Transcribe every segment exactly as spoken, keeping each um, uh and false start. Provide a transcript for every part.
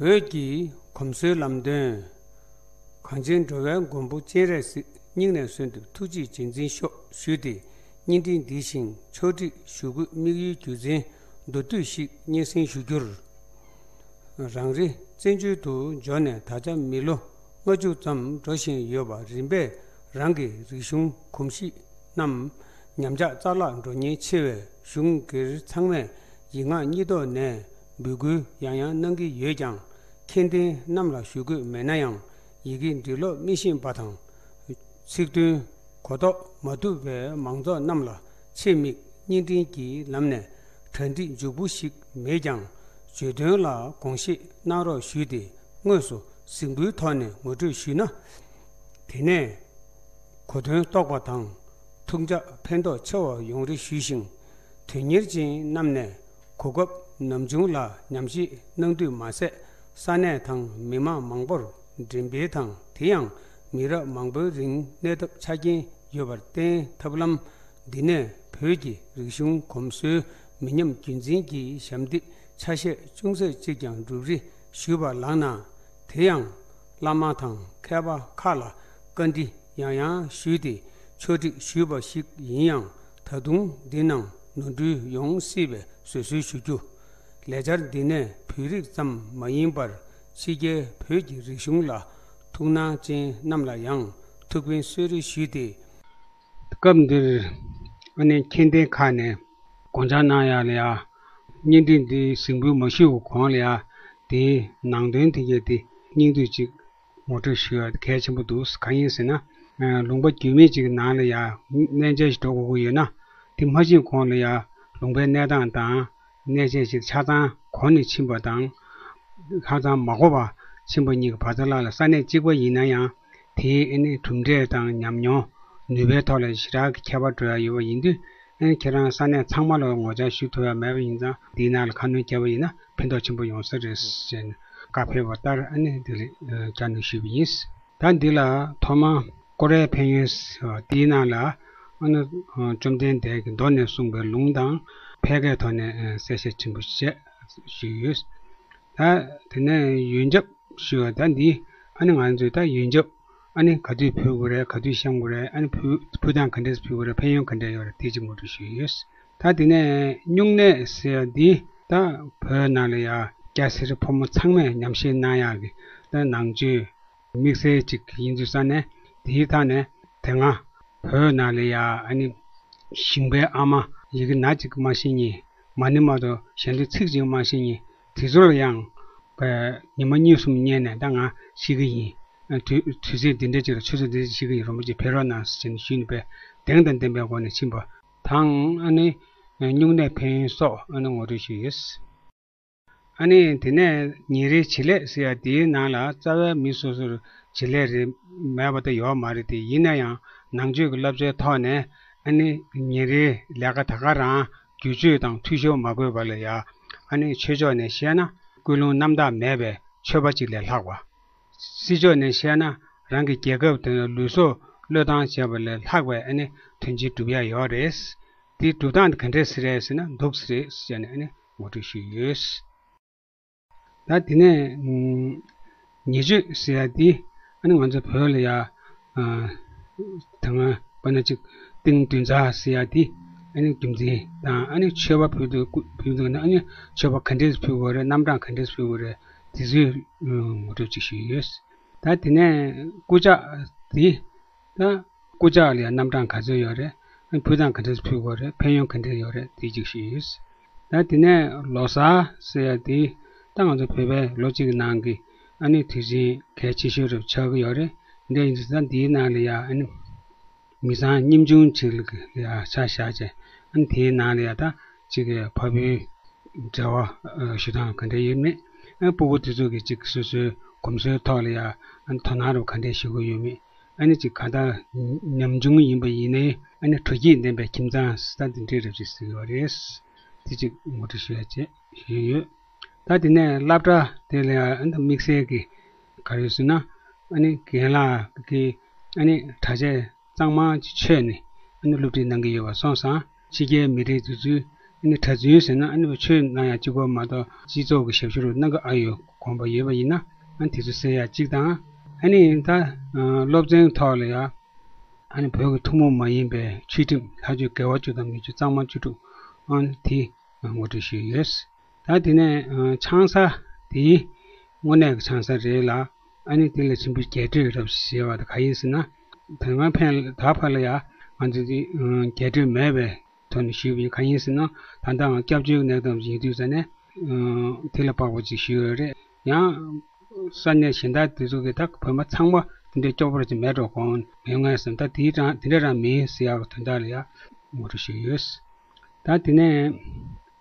བོད་ཀྱི་གོམས་སྲོལ་ལམ་སྟོན། གངས་ཅན་འགྲོ་བའི་མགོན་པོ་སྤྱན་རས་གཟིགས་སྙིང་ནས་གསོལ་འདེབས་ཐུགས་རྗེས་རྗེས་འཛིན་ཤོག་ཞུས་ཏེ། བརྙན་འཕྲིན་འདི་བཞིན་ཕྱོགས་སྒྲིག་ཞུ་དགོས་དམིགས་ཡུལ་རྒྱུ་མཚན་མདོར་བསྡུས་ཤིག་སྙན་སེང་ཞུ་རྒྱུར། རང་རེ་བཙན་བྱོལ་དུ་འབྱོར་ནས་ད་ཆ་མི་ལོ་ལྔ་བཅུ་ཙམ་འགྲོ་བཞིན་ཡོད་པ་རིམ་པས་རང་གི་རིག་གཞུང་གོམས་གཤིས་རྣམས་ཉམས་ཆག་རྩ་བརླག་འགྲོ་ཉེན་ཆེ་བས། གཞུང་སྒེར་ཚང་མས་ཡིག་ངག་གཉིས་ཐོག་ནས་འབོད་སྐུལ་ཡང་ཡང་གནང་གི་ཡོད་ཀྱང་། མཁྱེན་ལྡན་རྣམས་ལ་ཞུ་དགོས་མེད་ན་ཡང་། ཡི་གེ་འབྲི་ཀློག་མི་ཤེས་པ་དང་། ཚིག་དོན་གོ་རྟོགས་མ་ཐུབ་པའི་མང་ཚོགས་རྣམས་ལ་ཆེད་དམིགས་བརྙན་འཕྲིན་གྱི་ལམ་ནས་གྲ་སྒྲིག་མགྱོགས་པོ་ཞིག་མེད་ཀྱང་། བརྗོད་དོན་ལ་དགོངས་བཞེས་གནང་རོགས་ཞུས་ཏེ། དངོས་སུ་གཟིགས་འབུལ་ཐོག་ནས་ངོ་སྤྲོད་ཞུས་ན། དེ་ནས་གོ་དོན་རྟོགས་པ་དང་། ཐུགས་འཇགས་ཕན་ཐོགས་ཆེ་བ་ཡོང་རེ་ཞུས་ཤིང་། དོན་གཉེར་ཅན་རྣམས་ནས་གོ་སྐབས་ནམ་བྱུང་ལ་ཉམས་ཞིབ་གནང་དུས་མ་ཟད། ས་གནས་དང་མི་མང་མང་པོར་འགྲེམས་སྤེལ་དང་། དེ་ཡང་མི་རབས་མང་པོའི་རིང་གནས་ཐབས་ཆ་རྐྱེན་ཡོད་པར་བརྟེན། ཐབས་ལམ་འདི་ནས་བོད་ཀྱི་རིག་གཞུང་གོམས་སྲོལ་མི་ཉམས་རྒྱུན་འཛིན་གྱི་ཞབས་འདེགས་ཆ་ཤས་ཅུང་ཟད་ཅིག་ཀྱང་སྒྲུབ་རེ་ཞུས་པ་ལགས་ན། དེ་ཡང་བླ་མ་དང་མཁས་པ་ཁག་ལ་བཀའ་འདྲི་ཡང་ཡང་ཞུས་ཏེ་ཕྱོགས་སྒྲིག་ཞུས་པ་ཞིག་ཡིན་ཡང་། ད་དུང་འདི་ནང་ནོར་འཁྲུལ་ཡོང་སྲིད་པས་བཟོད་གསོལ་ཞུ་རྒྱུ། ལས་འཆར་འདི་ནས་བོད་རིགས་ཙམ་མ་ཡིན་པར་ཕྱི་རྒྱལ་བོད་ཀྱི་རིག་གཞུང་ལ་ཐུགས་སྣང་ཅན་རྣམས་ལ་ཡང་ཐུགས་ཕན་གསོས་རེ་ཞུས་ཏེ། སྐབས་འདིར་ཨ་ནི་མཁྱེན་ལྡན་ཁག་ནས་དགོངས་འཆར་གནང་ཡག་ལ་ཡ། བརྙན་འཕྲིན་འདི་གཟིགས་འབུལ་མ་ཞུས་གོང་ལ་ཡ། དེའི་ནང་དོན་དེ་གས་དེ་སྙིང་བསྡུས་ཅིག་ངོ་སྤྲོད་ཞུ་ཡ་གལ་ཆེན་པོ་འདུག་གང་ཡིན་ཟེར་ན། ཨ། ལུང་པ་རྒྱུས་མེད་ཅིག་གི་ནང་ལ་ཡ་གནས་མཇལ་ཞིག་འགྲོ་དགོས་ཀྱི་ཡོད་ན། དེ་མ་ཕྱིན་གོང་ལ་ཡ་ལུང་པའི་གནས་སྟངས་དང་། གནས་མཇལ་ཞིག་ཆ་ཚང་གོ་ནས་ཕྱིན་པ་དང་། ཆ་ཚང་མ་གོ་བ་ཕྱིན་པ་གཉིས་ཀྱི་བར་མཚམས་ལ་ལ་ས་གནས་གཅིག་པ་ཡིན་ན་ཡང་། དེའི་ཨ་ནི་གྲུབ་འབྲས་དང་ཉམས་མྱོང་ནུས་པའི་ཐོག་ལ་ཞེ་དྲག་གི་ཁྱད་པར་འགྲོ་ཡ་ཡོད་པ་ཡིན་དུས། ཨ་ནི་ཁྱེད་རང་ས་གནས་ཚང་མ་ལ་ངོ་བཅར་ཞུ་ཐུབ་ཡ་མེད་པ་ཡིན་ཙང་། དེའི་ནང་ལ་ཁ་སྣོན་བརྒྱབ་པ་ཡིན་ན་ཕན་ཐོགས་ཆེན་པོ་ཡོང་ས་རེད་ཟེར་ནས་བཀའ་ཕེབས་པ་ལྟར། ཨ་ནི་དེ་ལ་བཅར་གནང་ཞུས་པ་ཡིན། ད་འདི་ལ་ཐོག་མར་ཀོ་རའི་ཕན་ཡོན་ཟེར་བ་དེའི་ནང་ལ། ཨ་ནི་བཅོམ་ལྡན་འདས་ཀྱིས་མདོ་ནས་གསུངས་པའི་ལུང་དང་ཕལ་སྐད་ཐོག་ནས་གསལ་བཤད་ཆེན་པོ་བྱས་ཞུས་ཡོད། ད་དེ་ནས་ཡོན་ཆབ་ཞུ་བ། ད་འདི་ཨ་ནི་ང་ཚོས་ད་ཡོན་ཆབ་ཨ་ནི་ག་དུས་ཕུལ་དགོས་རེད། ག་དུས་བཤམས་དགོས་རེད། ཨ་ནི་ཕུལ་ཕུལ་སྟངས་ག་འདྲས་ཕུལ་དགོས་རེད། ཕན་ཡོན་ག་འདྲས་ཡོད་རེད། དེ་གཅིག་ངོ་སྤྲོད་ཞུས་ཡོད། ད་དེ་ནས་སྨྱུང་གནས་ཟེར་ཡ་འདི་ད་བོད་ནང་ལ་ཡ་སྐྱ་སེར་ཕོ་མོ་ཚང་མས་ཉམས་ཞིབ་གནང་ཡག་གི་ད་ནང་ཆོས་དམིགས་བསལ་ཅིག་ཡིན་དུས་ཙང་ནས། དེའི་ཐད་ནས་དེ་སྔ་བོད་ནང་ལ་ཡ་ཨ་ནི་ཞིང་པའི་ཨ་མ་ཡི་གེ་སྣ་གཅིག་མ་ཤེས་མཁན། མ་ཎི་མ་གཏོགས་གཞན་དོན་ཚིག་གཅིག་མ་ཤེས་མཁན་དེ་ཚོ་ལ་ཡང་ཉི་མ་གཉིས་གསུམ་བསྙེན་ནས། ད་ང་ཤེས་ཀྱི་ཡིན། དུས་དུས་ཚོད་འདི་འདྲ་ཅིག་ལ་ཆུ་ཚོད་འདི་འདྲ་ཤེས་ཀྱི་ཡིན། རིན་པོ་ཆེ་ཕེབས་རོགས་གནང་ཟེར་ནས་ཞུས་ནས་པས་གདེང་དང་ལྡན་པའི་སྒོ་ནས་ཕྱིན་པ་དང་། ཨ་ནི་སྨྱུང་གནས་ཕན་ཡོན་སོགས་ཨ་ནི་ངོ་སྤྲོད་ཞུས་ཡོད། ཨ་ནི་དེ་ནས་ཉིན་རེའི་བྱེད་ལས་ཟེར་ཡ་དེའི་ནང་ལ་རྩ་བའི་མི་སོ་སོར་བྱེད་ལས་རེ་མེད་པ་ད་ཡོད་མ་རེད་དེ། ཡིན་ན་ཡང་ནང་ཆོས་ཀྱི་བསླབ་བྱའི་ཐོག་ནས་ཨ་ནི་ཉིན་རེའི་ལས་ཀ་ད་ག་རང་བསྒྱུར་བཅོས་དང་འཐུས་ཤོར་མ་དགོས་པ་ལ་ཡ། ཨ་ནི་ཆོས་ཕྱོགས་ནས་བཤད་ན་ཀུན་སློང་རྣམ་དག་མེད་པའི་ཆོས་པ་ཅིག་ལས་ལྷག་པ། སྲིད་ཕྱོགས་ནས་བཤད་ན་རང་གི་རྒྱལ་ཁབ་དང་ལུས་སྲོག་བློས་བཏང་བྱས་པ་ལས་ལྷག་པའི་ཨ་ནི་དོན་ཆེན་སྒྲུབ་ཡ་ཡོད་རེད། དེའི་སྒྲུབ་སྟངས་དེ་ག་འདྲས་ཟེར་རེད་ཟེར་ན་འདུག་ཟེར་རེད་ཟེར་ནས་ཨ་ནི་ངོ་སྤྲོད་ཞུས་ཡོད། ད་དེ་ནས་ཨམ། ཉེས་སྤྱོད་ཟེར་ཡ་དེ་ཨ་ནི་ང་ཚོ་བོད་ལ་ཡ་ཨ། ད་སྔ་དཔེར་ན་ཅིག་ཏིང་འདོན་ཚར་ཟེར་ཡ་དེ་ཨ་ནི་རྒྱུ་མཚན་དང་། ཨ་ནི་མཆོད་པ་ཕུལ་དུས་ཕུལ་དུས་ན་ཨ་ནི་མཆོད་པ་ག་འདྲས་ཕུལ་དགོས་རེད། རྣམ་གྲངས་ག་འདྲས་ཕུལ་དགོས་རེད། དེ་ཚོའི་ངོ་སྤྲོད་ཅིག་ཞུས་ཡོད། ད་དེ་ནས་རྐུབ་བཀྱག་དེ། ད་རྐུབ་བཀྱག་ལ་ཡང་རྣམ་གྲངས་ག་ཚོད་ཡོད་རེད། ཕུལ་སྟངས་ག་འདྲས་ཕུལ་དགོས་རེད། ཕན་ཡོན་ག་འདྲས་ཡོད་རེད། དེ་གཅིག་ཞུས་ཡོད། ད་དེ་ནས་ལོ་གསར་ཟེར་ཡ་དེ་ད་ང་ཚོ་བོད་པའི་ལོ་གཅིག་གི་ནང་གི་ཨ་ནི་དུས་ཆེན་གལ་ཆེ་ཤོས་རུ་ཆགས་ཀྱི་ཡོད་རེད། འདི་ཡིན་ཙང་འདིའི་ནང་ལ་ཡ་ཨ་ནི་མི་ཚང་ཉམ་ཆུང་ཅིག་ལ་ཡ་ཆ་བཞག་བྱས། ཨ་ནི་དེའི་ནང་ལ་ཡ་ད་ཅིག་གི་ཕ་བུའི་འབྲེལ་བ་ཞུ་སྟངས་ག་འདྲ་ཡོད་མེད། ཨ་ནི་སྤུ་གུ་དེ་ཚོ་གི་ཅིག་སོ་སོའི་གོམས་སྲོལ་ཐོག་ལ་ཡ་ཨ་ནི་དོ་སྣང་རུ་ག་འདྲ་ཞུ་གི་ཡོད་མེད། ཨ་ནི་ཅིག་གང་ལྟར་ཉམ་ཆུང་ཡིན་པ་ཡིན་ནའི་ཨ་ནི་དྲོ་སྐྱིད་ལྡན་པའི་ཁྱིམ་ཚང་ཟེར་ད་འདི་འདྲའི་རབ་ཅིག་ཟེར་གྱི་ཡོད་རེད། དེ་ཅིག་ངོ་སྤྲོད་ཞུ་ཡ་བྱས་ཞུས་ཡོད། ད་དེ་ནས་སློབ་གྲྭ་དེ་ལ་ཨ་ནི་དམིགས་བསལ་གྱི་ག་རེ་ཟེར་ན། ཨ་ནི་རྒན་ལགས་ཀྱི་ཨ་ནི་གྲྭ་ཆས་གཙང་མ་ཅིག་མཆོད་ནས་ཨ་ནི་སློབ་ཁྲིད་གནང་གི་ཡོད་པ་སོང་ཙང་། ཕྱི་རྒྱལ་མི་རིགས་དེ་ཚོའི་ ཨ་ནི་གྲྭ་བཙུན་ཟེར་ན་ཨ་ནི་ཆོས་གནང་ཡ་གཅིག་པོ་མ་གཏོགས་སྤྱི་ཚོགས་ཀྱི་ཞབས་ཞུ་རུ་གནང་གི་ཨ་ཡོད་དགོངས་པ་ཡོད་པ་ཡིན་ན་ཨ་ནི་དེ་ཚོ་སེལ་ཡ་གཅིག་དང་། ཨ་ནི་ད་སློབ་ཚན་ཐོག་ལ་ཡ་ཨ་ནི་བོད་ཀྱི་ཐུན་མོང་མ་ཡིན་པའི་ཆོས་ཁྲིམས་ལྷག་ཆད་དགེ་བ་བཅུ་དང་མི་ཆོས་གཙང་མ་བཅུ་དྲུག་ཨ་ནི་དེ་ངོ་སྤྲོད་ཞུས་ཡོད། ད་དེ་ནས་ཆང་ས་དེའི་དངོས་གནས་ཀྱི་ཆང་ས་རེད་ལ། ཨ་ནི་དེ་ལ་ཆེན་པོའི་རྒྱས་སྤྲོས་རབ་ཞེས་པ་དེ་ག་ཡིན་ཟེར་ན། དེ་སྔ་ཕན་ད་བར་ལ་ཡ་ང་ཚོ་དེ་རྒྱས་སྤྲོས་མེད་པའི་ཐོག་ནས་ཞུས་པ་ཡིན། གང་ཡིན་ཟེར་ན་ད་ལྟའང་སྐྱབས་བཅོལ་གྱི་གནས་སྟངས་ཡིན་དུས་ཙ་ནས་དེ་ལ་དཔག་པ་ཅིག་ཞུས་ཡོད་རེད། ཡང་ས་གནས་གཞན་དག་དེ་ཚོ་གི་ད་བོད་མི་ཚང་མ་དེ་འདྲའི་སྐྱོ་པོ་ཅིག་མེད་འགྲོ་གོང་མེད་ངེས་སམ། ད་དེའི་རང་དེ་འདྲ་རང་མིན་ཟེར་ཡག་གི་དོན་དག་ལ་ཡ་ངོ་སྤྲོད་ཞུས་ཡོད། ད་དེ་ནས་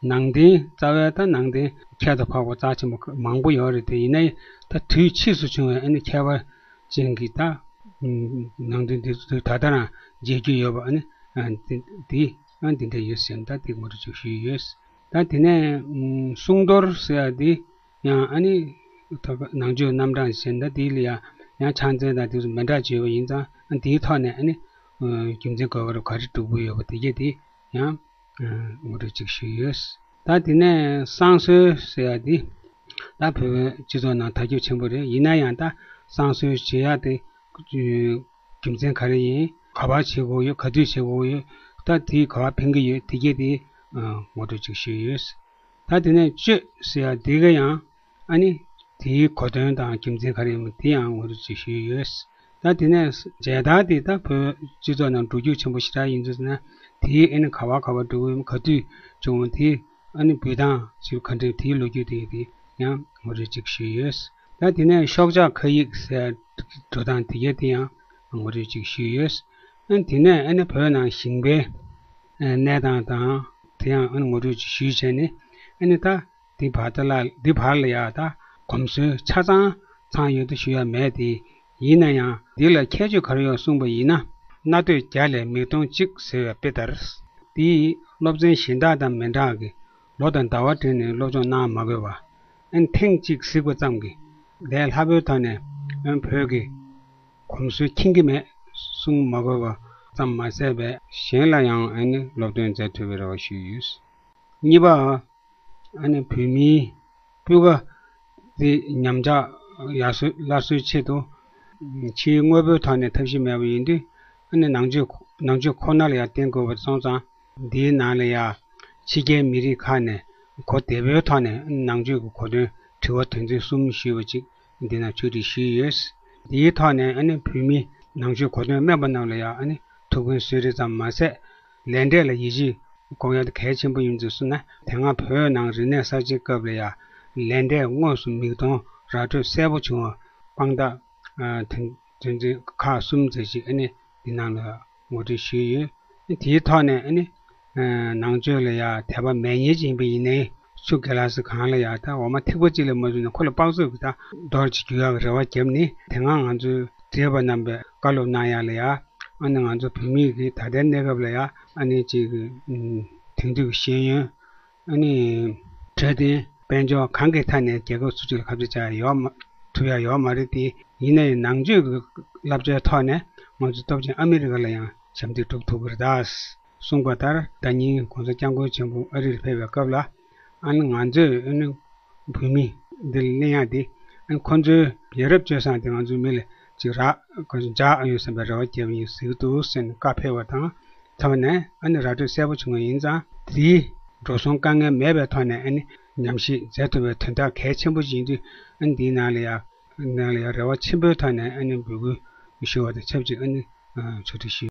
ནང་བསྟན་རྩ་བའི་ད་ནང་བསྟན་ཁྱད་དུ་འཕགས་པ་རྩ་ཆེན་པོ་མང་པོ་ཡོད་རེད་དེ། ཡིན་ནའི་ད་དུས་ཕྱིས་སུ་བྱུང་བའི་ཨ་ནི་ཁྱད་པར་ཅན་གྱི་ད་ནང་དོན་འདི་ཚོ་ད་ལྟ་རང་མཇལ་རྒྱུ་ཡོད་པ་ཨ་ནི་འདི་འདི་ཨ་འདི་འདྲ་ཡོད་ཟེར་ན་ད་འདི་ངོ་སྤྲོད་ཅིག་ཞུས་ཡོད། ད་དེ་ནས་གསུང་མདོར་ཟེར་ཡ་འདི་ཡང་ཨ་ནི་ད་ནང་ཆོས་རྣམ་གྲངས་ཟེར་ན་ད་འདི་ལ་ཡང་ཡང་ཕྱག་མཚན་དང་དེ་ཚོ་མི་འདྲ་བྱས་པ་ཡིན་ཙང་ཨ་འདིའི་ཐོག་ནས་ཨ་ནི་རྒྱུ་མཚན་ག་བར་ག་རེ་སྒྲུབ་དགོས་ཡོད་པ་དེ་གས་དེ་ཡང་ངོ་སྤྲོད་ཅིག་ཞུས་ཡོད། ད་དེ་ནས་བསང་གསོལ་ཟེར་ཡ་འདི་ད་བོད་པའི་སྤྱི་ཚོགས་ནང་དར་ཁྱབ་ཆེན་པོ་རེད། ཡིན་ན་ཡང་ད་བསང་གསོལ་བྱེད་ཡ་དེ་རྒྱུ་མཚན་ག་རེ་ཡིན། ག་པར་བྱེད་དགོས་ཡོད། ག་དུས་བྱེད་དགོས་ཡོད། ད་དེ་ག་པར་ཕན་གྱི་ཡོད། དེ་གས་དེ་ངོ་སྤྲོད་ཅིག་ཞུས་ཡོད། ད་དེ་ནས་གཅོད་ཟེར་ཡ་དེ་ག་ཡང་ཨ་ནི་དེའི་གོ་དོན་དང་རྒྱུ་མཚན་ག་རེ་ཡིན་པ་དེ་ཡང་ངོ་སྤྲོད་ཅིག་ཞུས་ཡོད། ད་དེ་ནས་མཇལ་དར་དེ་ད་བོད་སྤྱི་ཚོགས་ནང་འགྲོ་རྒྱུག་ཆེན་པོ་ཞེ་དྲག་ཡིན་དུས་ན་དེའི་ཨ་ནི་ག་པར་ག་པར་འགྲོ་གི་ཡོད། ག་དུས་བྱུང་བ་དེ་ཨ་ནི་འབུལ་སྟངས་ཞིག་ག་འདྲ་དེའི་ལོ་རྒྱུས་དེ་དེ་ཡང་ངོ་སྤྲོད་ཅིག་ཞུས་ཡོད། ད་དེ་ནས་ཤོག་ཆག་ཁ་ཡིག་ཟེར་འགྲོ་སྟངས་དེ་གས་དེ་ཡང་ངོ་སྤྲོད་ཅིག་ཞུས་ཡོད། ཨ་ནི་དེ་ནས་ཨ་ནི་བོད་ནང་ཞིང་པའི་གནས་སྟངས་དང་དེ་ཡང་ཨ་ནི་ངོ་སྤྲོད་ཅིག་ཞུས་བྱས་ནས་ཨ་ནི་ད་འདི་བར་དུ་ལ་འདི་བར་ལ་ཡ་ད་གོམས་སྲོལ་ཆ་ཚང་ཚང་ཡོད་དུ་ཞུ་ཡ་མེད་དེ། ཡིན་ན་ཡང་འདི་ལ་ཁྱད་ཆོས་ག་རེ་ཡོད་གསུངས་པ་ཡིན་ན། གནའ་སྟོད་རྒྱ་ལས་མིག་སྟོང་གཅིག་ཟེར་བའི་དཔེ་ལྟར། དེ་ཡིས་སློབ་ཚན་གཞན་དག་དང་མི་འདྲ་གི་ལོ་དང་ཟླ་བ་བྲལ་ནས་སློབ་སྦྱོང་གནང་མ་དགོས་པ། ཨན་ཐེངས་གཅིག་གཟིགས་པ་ཙམ་གྱིས་ལས་སླ་པོའི་ཐོག་ནས་ཨན་བོད་ཀྱི་གོམས་སྲོལ་མཁྱེན་གྱི་མེད་གསུང་མ་དགོས་པ་ཙམ་མ་ཟད་པས་གཞན་ལ་ཡང་ཨན་ནི་སློབ་སྟོན་མཛད་ཐུབ་པའི་རེ་བ་ཞུས་ཡོད། གཉིས་པ། ཨ་ནི་བོད་མིའི་སྤུས་ཀ་དེ་ཉམས་ཆག་ཡར་སོན་སླར་གསོའི་ཆེད་དུ་ཕྱིའི་དངོས་པོའི་ཐོག་ནས་ཐབས་ཤེས་མེད་པ་ཡིན་དུས་ཨ་ནི་ནང་ཆོས་ནང་ཆོས་ཁོ་ན་ལ་ཡང་བརྟེན་དགོས་པ་སོང་ཙང་འདིའི་ནང་ལ་ཡང་ཕྱི་རྒྱལ་མི་རིགས་ཁག་ནས་གོ་བདེ་པོའི་ཐོག་ནས་ནང་ཆོས་ཀྱི་གོ་དོན་དྲི་བ་དོན་ཚན་གསུམ་ཞུས་པ་ཅིག་འདི་ན་ཆོས་ཁྲིད་ཞུས་ཡོད། འདིའི་ཐོག་ནས་ཨ་ནི་བོད་མིའི་ནང་ཆོས་གོ་དོན་སྨན་པ་རྣམས་ལ་ཡང་ཨ་ནི་ཐུགས་ཕན་གསོས་རེས་ཙམ་མ་ཟད་ལས་འབྲས་ལ་ཡིད་ཆེས་དགོས་ཡ་དེ་གལ་ཆེན་པོ་ཡིན་ཚུལ་གསུངས་ན། དེ་སྔ་བོད་ནང་རིག་གནས་གསར་བརྗེའི་སྐབས་ལ་ཡང་ལས་འབྲས་དངོས་སུ་མིག་མཐོང་ར་སྤྲོད་གསལ་པོ་བྱུང་བ་དཔང་རྟགས་དོན་དོན་ཚན་ཁག་གསུམ་ཙམ་ཞིག་ཨ་ནི་འདི་ནང་ལ་ངོ་སྤྲོད་ཞུས་ཡོད། དེའི་ཐོག་ནས་ཨ་ནི་ནང་ཆོས་ལ་ཡང་དད་པ་མེད་མཁན་ཅིག་ཡིན་པ་ཡིན་ནའི་ཆུ་དགེ་ལགས་སུ་གང་ལ་ཡང་ད་འོ་མ་ཐིགས་པ་གཅིག་ལས་མ་བྱུང་ན་ཁོ་ལ་དཔག་ཚོད་ཀྱི་ད་རྡོ་རྗེ་རྒྱུག་ཡག་གི་རེ་བ་བརྒྱབ་ནས་དེ་སྔ་ང་ཚོའི་བགྲེས་པ་རྣམ་པས་བཀའ་སློབ་གནང་ཡག་ལ་ཡང་ཨ་ནི་ང་ཚོ་བོད་མི་གི་ད་ལྟའི་གནས་སྐབས་ལ་ཡང་ཨ་ནི་ཅིག་གི་དེང་དུས་ཀྱི་ཤེས་ཡོན་ཨ་ནི་འཕྲོད་བསྟེན་དཔལ་འབྱོར་གང་གི་ཐད་ནས་རྒྱལ་ཁབ་སུ་གཅིག་ལ་ཁ་གཏད་བཅག་ཡག་ཡོད་མ་ཐུབ་ཡག་ཡོད་མ་རེད་དེ། ཡིན་ནའི་ནང་ཆོས་ཀྱི་བསླབ་བྱའི་ཐོག་ནས་ང་ཚོ་སྟོབས་ཆེན་ཨ་མི་རི་ཀ་ལ་ཡང་ཞབས་འདེགས་སྒྲུབ་ཐུབ་ཀྱི་རེད་ད། གསུངས་པ་ལྟར་ཟླ་ཉིན་གོང་ས་སྐྱབས་མགོན་ཆེན་པོ་ཨ་རིར་ཕེབས་པའི་སྐབས་ལ་ཨ་ནི་ང་ཚོས་ཨ་ནི་བོད་མི་འདི་ལ་གླེང་ཡག་འདི་ཨ་ནི་ཁོ་ཚོའི་ཡ་རབས་སྤྱོད་བཟང་དེ་ང་ཚོའི་མི་ལ་ཅིག་རག་གོ་འཇགས་ཨ་ཡོད་བསམ་པའི་རེ་བ་བརྒྱབ་ཡིན་ཟེར་གྱི་འདུག་ཟེར་ནས་བཀའ་ཕེབས་པ་དང་ཐོག་ནས་ཨ་ནི་ར་སྤྲོད་གསལ་པོ་བྱུང་བ་ཡིན་ཙང་དེའི་འགྲོ་སོང་དཀའ་ངལ་མེད་པའི་ཐོག་ནས་ཨ་ནི་ཉམས་ཞིབ་མཛད་ཐུབ་པའི་དོན་དག་གལ་ཆེན་པོ་ཞིག་ཡིན་དུས་ཨ་ནི་འདིའི་ནང་ལ་ཡ་ནང་ལ་ཡ་རེ་བ་ཆེན་པོའི་ཐོག་ནས་ཨ་ནི་འབོད་སྐུལ་ཞུ་བ་དང་ཆབས་ཅིག་ཨ་ནི་ཆོས་ཁྲིད་ཞུས།